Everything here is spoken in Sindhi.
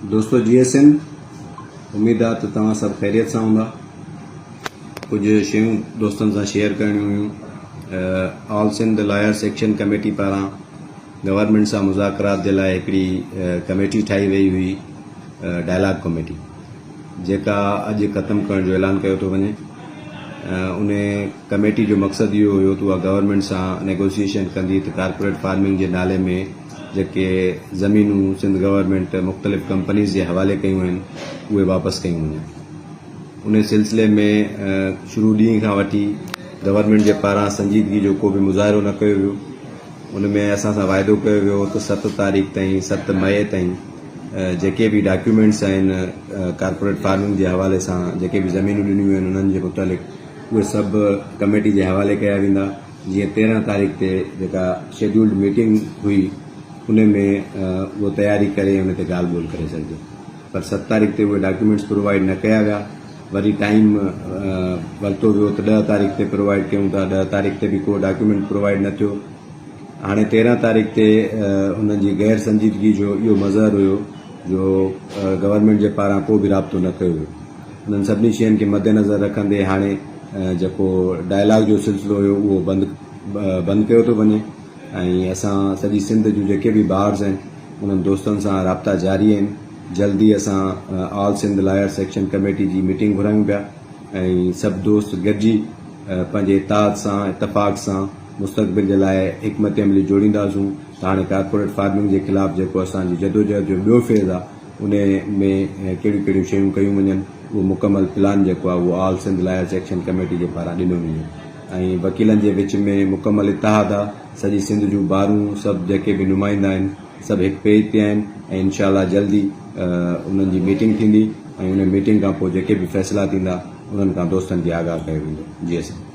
دوستو جيئي سنڌ اميد آ ته توهان سڀ خيريت سان هوندا ڪجهه شيون دوستن سان شيئر ڪرڻيون هيون all Sindh lawyers action committee پاران گورنمينٽ سان مذاڪرات جي لاء هڪڙي ڪميٽي ٺاهي وئي هئي ڊائلاگ ڪميٽي جيڪا اڄ ختم ڪرڻ جو اعلان ڪيو ٿو وڃي ان ڪميٽي جو مقصد اهو هيو ته اها گورنمينٽ سان نيگوسيئيشن ڪندي ته ڪارپوريٽ فارمنگ جي نالي ۾ جيڪي زمينون سنڌ گورنمينٽ مختلف ڪمپنيز جي حوالي ڪيون آهن اهي واپس ڪيون وڃن. ان سلسلي ۾ شروع ڏينهن کان وٺي گورنمينٽ جي پاران سنجيدگي جو ڪو به مظاهرو نه ڪيو ويو. ان ۾ اسان سان واعدو ڪيو ويو ته ست تاريخ تائين ست مئي تائين جيڪي به ڊاڪيومينٽس آهن ڪارپوريٽ فارمنگ جي حوالي سان جيڪي به زمينون ڏنيون ويون آهن انهن جي متعلق اهي سڀ ڪميٽي جي حوالي ڪيا ويندا جيئن 13 تاريخ تي جيڪا شيڊيولڊ ميٽنگ هئي ان ۾ اهو تياري ڪري ان تي ڳالهه ٻولهه ڪري سگهجي پر ست تاريخ تي اهي ڊاڪيومينٽس پرووائيڊ نه ڪيا ويا وري ٽائيم ورتو ويو ته 10 تاريخ تي پرووائيڊ ڪيون ٿا 10 تاريخ تي به ڪو ڊاڪيومينٽ پرووائيڊ نه ٿيو هاڻي 13 تاريخ تي انهن جي غير سنجيدگي جو اهو مظهر هيو جو گورنمينٽ جي پاران ڪو به رابطو نه ڪيو ويو. انهن سڀني شين کي مدنظر رکندي هاڻي جيڪو ڊائلاگ جو سلسلو هيو اهو بند بند ڪيو ٿو وڃي ۽ اسان سڄي سنڌ جون جيڪي به بارز آهن انهن دوستن سان رابطا جاري آهن جلدي اسان all Sindh lawyers action committee جي ميٽنگ گهرايون پيا ۽ سڀ دوست گڏجي پنهنجي اتحاد سان اتفاق سان مستقبل جي لاء حڪمت عملي جوڙينداسون ته هاڻي ڪارپوريٽ فارمنگ جي خلاف جيڪو اسان جي جدوجهد جو ٻيو فيز آهي ان ۾ ڪهڙيون ڪهڙيون شيون ڪيون وڃن اهو مڪمل پلان جيڪو آهي اهو all Sindh lawyers action committee جي پاران ڏنو ويندو ۽ وڪيلن جي وچ ۾ مڪمل اتحاد آهي سڄي سنڌ جون بارون سڀ جيڪي به نمائندا آهن سڀ هڪ پيج تي آهن ۽ انشاء الله جلد ئي انهن جي ميٽنگ ٿيندي ۽ ان ميٽنگ کان پوء جيڪي به فيصلا ٿيندا انهن کان دوستن کي آگاهه ڪيو ويندو جي سائين.